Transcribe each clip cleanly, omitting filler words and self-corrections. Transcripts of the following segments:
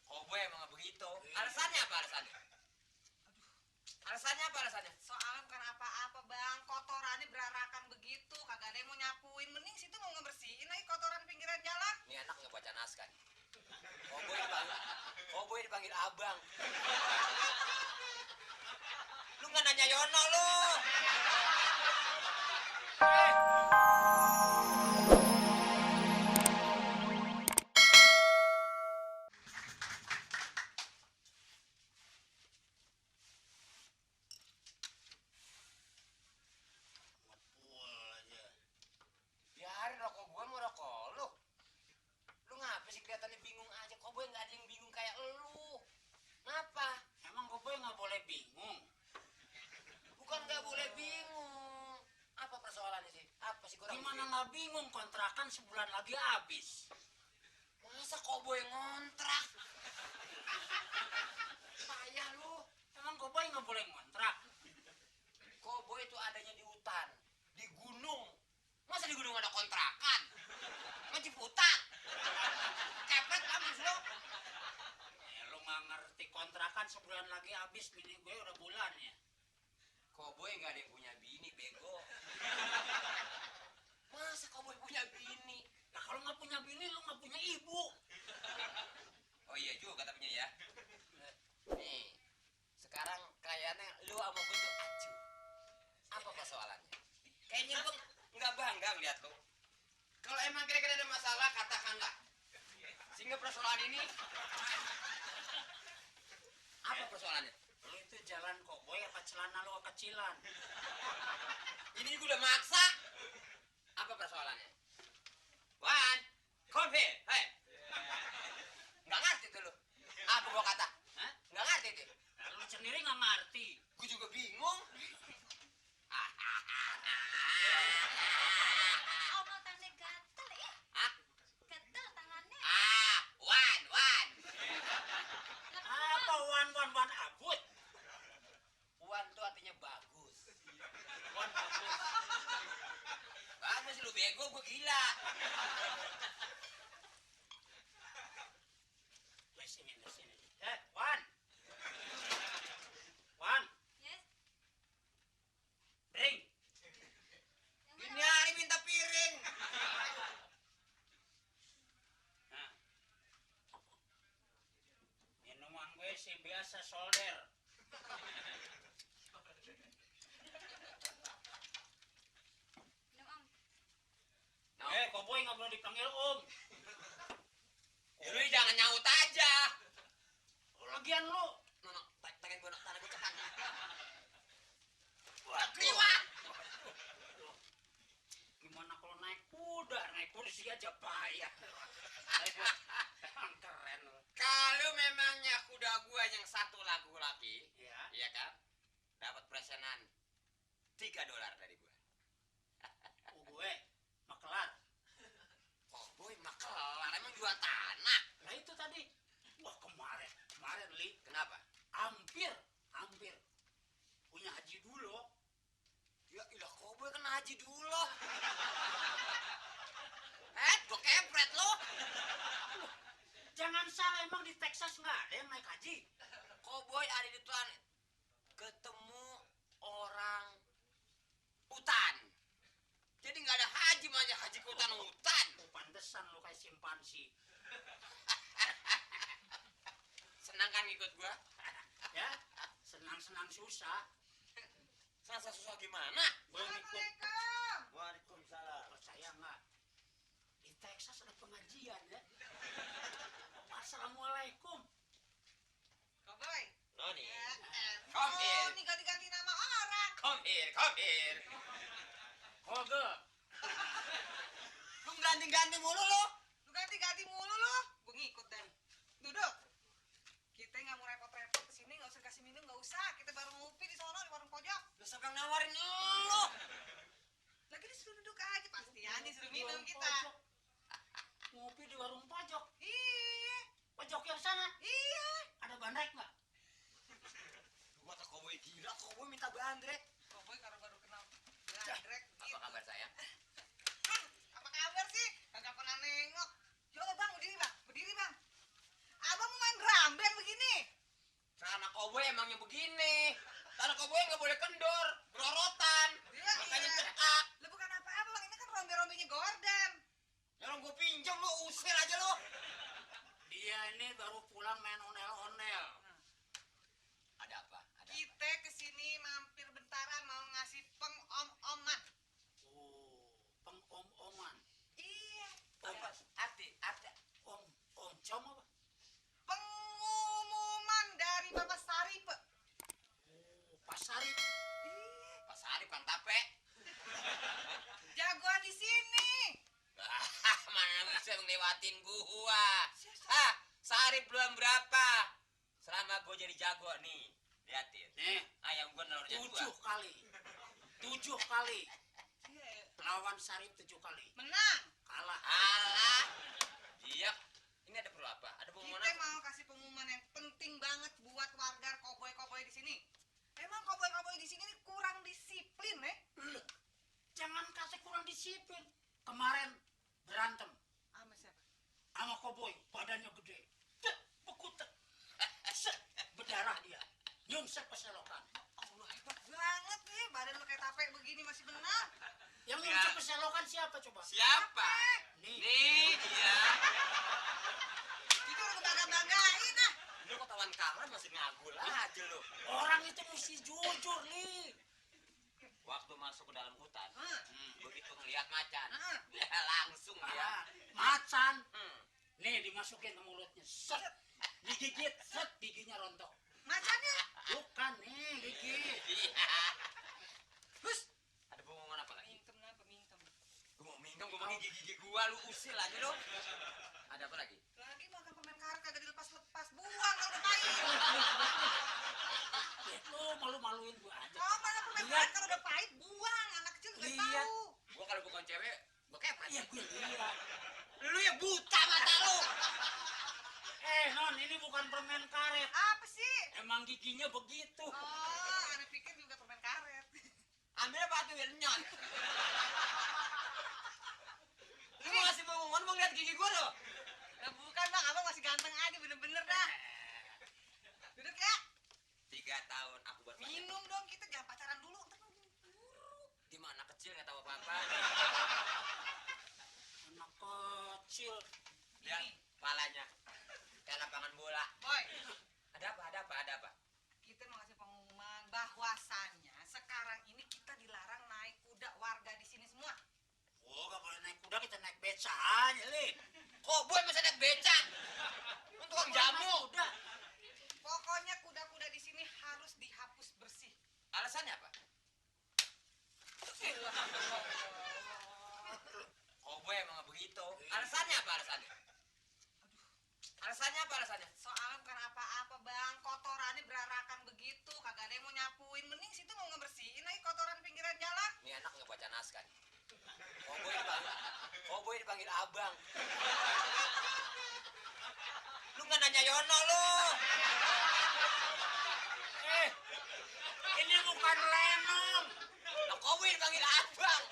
Koboy emang begitu. Alasannya apa alasannya? Alasannya apa alasannya? Soalnya bukan apa-apa bang, kotorannya berarakan begitu, kagak ada yang mau nyapuin. Mending situ mau ngebersihin lagi kotoran pinggiran jalan. Ini anak nggak baca naskah nih. Koboy dipanggil abang. Lu nggak nanya Yono lu. Biarin rokok gue mau rokok lu. Lu ngapa sih kelihatannya bingung aja? Koboy nggak ada yang bingung kayak lu. Ngapa? Emang Koboy nggak boleh bingung? Bukan nggak boleh bingung. Apa persoalannya sih? Apa sih kurang? Gimana nggak bingung? Kontrakan sebulan lagi habis. Masa Koboy ngontrak? Payah lu. Emang Koboy nggak boleh ngontrak? Koboy itu adanya di hutan, di gunung. Masa di gunung ada kontrakan? Masih hutan. Kepet habis lu. Lu nggak ngerti kontrakan sebulan lagi habis, bini gue udah bulan ya. Koboy nggak ada yang punya bini, bego. Masa Koboy punya bini? Nah kalau nggak punya bini, lu nggak punya ibu. Oh iya juga katanya ya. Nih, sekarang kayaknya lu sama gue tuh acu. Apa persoalannya? Kayaknya lu nggak bangga ngeliat lu. Kalau emang kira-kira ada masalah, katakanlah. Sehingga persoalan ini... Apa persoalannya? Lu itu jalan Koboy apa celana lu kecilan? Ini gue udah maksa. Apa persoalannya? Wan, come here, hey. Nggak ngerti tuh lu. Apa gua kata? Hah? Nggak ngerti tuh. Nah, lu sendiri nggak ngerti. Gue juga bingung. Allah tanda gatel ya. Hah? Gatel tangannya. Wan. Apa wan abut? Wan tuh artinya bagus. Wan bagus. Bagus lu bego, gue gila. Di sini. Wan. Wan, Yes. bring. Ini hari minta piring. Nah. Minuman gue sih biasa solder. Minum om. Koboy nggak boleh dipanggil om. Lu jangan nyaut aja. Lagian lu. Nono, tangan gue cepat. Waduh. Gimana kalau naik kuda? Naik kuda sih aja payah. Emang keren lu. Kalau memangnya kuda gua yang satu lagu lagi, Ya. iya kan? Dapat presenan $3 dari gua. Gue makelar. Koboy makelar emang jual tanah. Nah itu tadi. Wah kemarin Li. Kenapa? Hampir punya haji dulu. Ya ilah Koboy kan haji dulu. Gua kepret lo. Jangan salah, emang di Texas nggak ada yang naik haji. Koboy ada di tuan ketemu orang hutan. Jadi nggak ada haji makanya haji ke hutan. Pantesan lu kayak simpansi. Senang kan ngikut gua? Ya, senang-senang susah. Serasa susah gimana? Gue ngikut. Assalamualaikum. Waalaikumsalam. Percaya nggak? Di Texas ada pengajian ya. Assalamualaikum. Koboy. Noni. Ya, Come here. ini ganti-ganti nama orang. Come here. Koge. Lu ganti-ganti mulu lu. Lu ganti-ganti mulu lu. Gue ngikut deh. Duduk. Kita nggak mau repot-repot kesini, nggak usah kasih minum, nggak usah. Kita baru ngopi di sono di warung pojok. Lu sekarang nawarin lu. Lagi disuruh duduk aja, pastian disuruh minum kita. Pojok. Ngopi di warung pojok. Iya, Pojok yang sana. iya. Ada bandrek nggak? Gua tak Koboy gila, Koboy minta bandrek. Koboy kalau baru kenal Jandrek. Apa kabar sayang? Apa kabar sih? Kagak pernah nengok. Coba emangnya begini. Tanah koboi nggak boleh kendor, berorotan. Iya, Makanya iya. cekak. Lu bukan apa-apa, Bang. Ini kan rombe-rombenya Gordon. Ya orang gue pinjam lu, usir aja lu. Dia ini baru pulang main onel-onel. Ada apa? Ada apa? Kita kesini mampir bentaran mau ngasih pengom-oman. Oh, pengom-oman. Iya. Apa? Ada. Oncom apa? Pengumuman dari Bapak Sarip. Oh, Pasari. Iya. Pak Sarip kan tape. Jagoan di sini. Mana bisa ngelewatin gua. Sarip belum berapa. Selama gua jadi jago nih. Liatin. Nih, Ayam gua nelurnya 7 dua. kali. 7 kali. Iya. Lawan Sarip 7 kali. Menang. Kalah. Alah. Dia ini ada perlu apa? Ada pengumuman Kita apa? mau kasih pengumuman yang penting banget buat warga koboi-koboi di sini. Emang koboi-koboi di sini ini kurang disiplin, Loh, jangan kasih kurang disiplin. Kemarin berantem Sama siapa? sama koboi, badannya gede. Tek, bekutek. Set, berdarah dia. Nyungsep ke selokan. Allah, hebat banget nih. Badan lu kayak tape begini masih benar. Yang Ya. nyungsep ke selokan siapa coba? Siapa? Nih. Nih dia. Itu udah bangga-banggain ah. Lu ketahuan kalah masih ngagul aja lu. Orang itu mesti jujur nih. Waktu masuk ke dalam hutan, Hah? begitu ngelihat macan, Hah? ya langsung dia. Ah, macan. Hmm. Nih dimasukin ke mulutnya. Set. Digigit, set giginya rontok. Macannya. Bukan nih gigit. Iya. Terus ada pengumuman apa lagi? Mintem apa mintem? Gua mau minum, gua mau gigi gua, lu usil aja lu. Ada apa lagi? Lagi makan permen karet kagak dilepas-lepas. Buang kalau udah pahit. Lu malu-maluin gua aja. Oh, mana permen Lihat. karet kalau udah pahit buang. Anak kecil nggak Lihat. tahu. Gua kalau bukan cewek, gua kepret. Iya gue lihat. Lu ya buta mata lu. Non, ini bukan permen karet. Apa sih? Emang giginya begitu. Oh, anak pikir juga permen karet. Ambilnya batu nyot. Lu mau ngasih pengumuman, mau lihat gigi gua lo? Nah, bukan bang, abang masih ganteng aja bener-bener dah. Duduk ya. 3 tahun aku buat pacar. Minum dong, kita jangan pacaran dulu. Ntar kamu buruk. Gimana kecil nggak tahu apa-apa. Anak kecil. Lihat palanya. Kayak lapangan bola. Boy, Ada apa? Ada apa? kita mau ngasih pengumuman bahwasannya sekarang ini kita dilarang naik kuda warga di sini semua. Oh, gak boleh naik kuda, kita naik beca aja, Li. Kok boy masih naik beca? Untuk orang jamu. Udah. Pokoknya kuda-kuda di sini harus dihapus bersih. Alasannya apa? Oh boy emang begitu. Alasannya apa alasannya? Alasannya apa alasannya? Soalnya bukan apa-apa bang, kotorannya berarakan begitu, kagak ada yang mau nyapuin. Mending situ mau ngebersihin aja kotoran pinggiran jalan. Ini anak nggak baca naskah nih. Oh boy dipanggil abang. Lu nggak nanya Yono lu. Ini bukan lenong. Lah koboi dipanggil abang.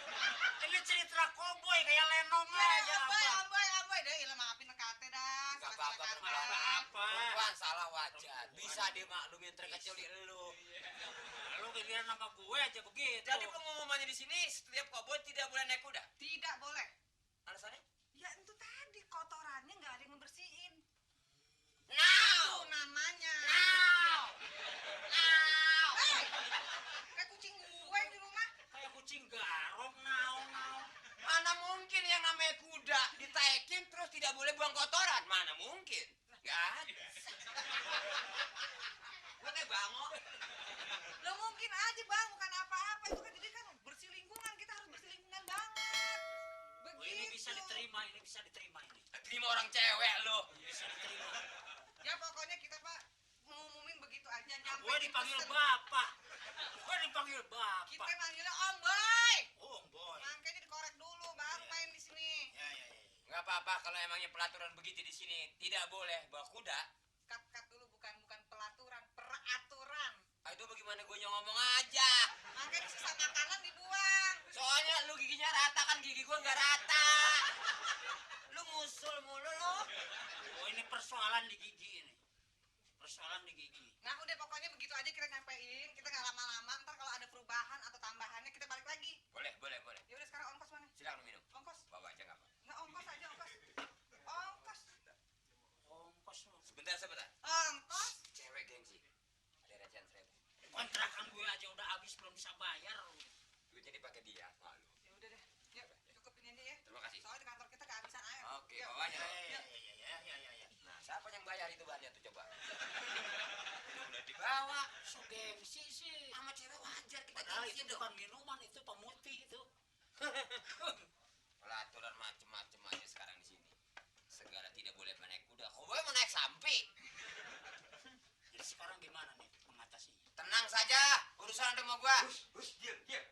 Ini cerita koboi kayak lenong Ya, aja, amboy, Abang. amboy deh, ilah maafin nekate dah. Gak salah apa-apa, kata. apa-apa. perempuan salah wajar. Bisa dimaklumin terkecuali elu. Lu giliran sama gue aja begitu. Jadi pengumumannya di sini setiap koboi tidak boleh naik kuda. Tidak boleh. Alasannya? Ya itu tadi kotorannya nggak ada yang ngebersihin. Now! Itu namanya. Now! Now! Hei, kayak kucing gue yang di rumah. Kayak kucing garong, naong. Mana mungkin yang namanya kuda ditaekin terus tidak boleh buang kotoran? Mana mungkin? Gak ada. Gue kayak bango. Lo mungkin aja bang, bukan apa-apa. Itu kan jadi kan bersih lingkungan, kita harus bersih lingkungan banget. Oh, Begitu. ini bisa diterima ini. Terima orang cewek lo. Bisa diterima. Ya pokoknya kita pak ngumumin begitu aja. Nyampe Gue di dipanggil pesen. bapak. Gue dipanggil Kita bapak. manggilnya Om Boy. Oh, boy. Makanya dikorek dulu, baru main di sini. Ya. Gak apa-apa kalau emangnya pelaturan begitu di sini tidak boleh bawa kuda. Kat dulu bukan pelaturan, peraturan. Ah, itu bagaimana gue ngomong aja. Makanya sisa makanan dibuang. Soalnya lu giginya rata kan gigi gue nggak rata. Lu ngusul mulu lu. Oh, ini persoalan di gigi ini. Persoalan persoalan di gigi. Nah udah pokoknya begitu aja kita nyampein, kita nggak lama-lama. Ntar kalau ada perubahan atau tambahannya kita balik lagi. Boleh, boleh, boleh. Ya udah sekarang ongkos mana? Silakan minum. Ongkos? Bawa aja nggak apa. Nggak ongkos aja ongkos. Ongkos. Ongkos lu. Sebentar, sebentar. Ongkos. Cewek gengsi. Ada recehan 1000. Kontrakan gue aja udah habis belum bisa bayar. Duitnya dipakai dia. Malu. Ya udah deh. Yuk cukupin aja ya. Terima kasih. Soalnya di kantor kita kehabisan air. Oke, Yuk. bawanya. Ya. Nah, siapa yang bayar itu bahannya tuh coba? Udah dibawa. So gengsi sih. Sama cewek wajar kita Padahal gengsi itu dong. bukan minuman, itu pemutih itu. Pelaturan macem-macem aja sekarang di sini. Segala tidak boleh menaik kuda. Kau boleh menaik sampi. Jadi sekarang gimana nih mengatasinya? Tenang saja, urusan ada sama gua. Diam, diam.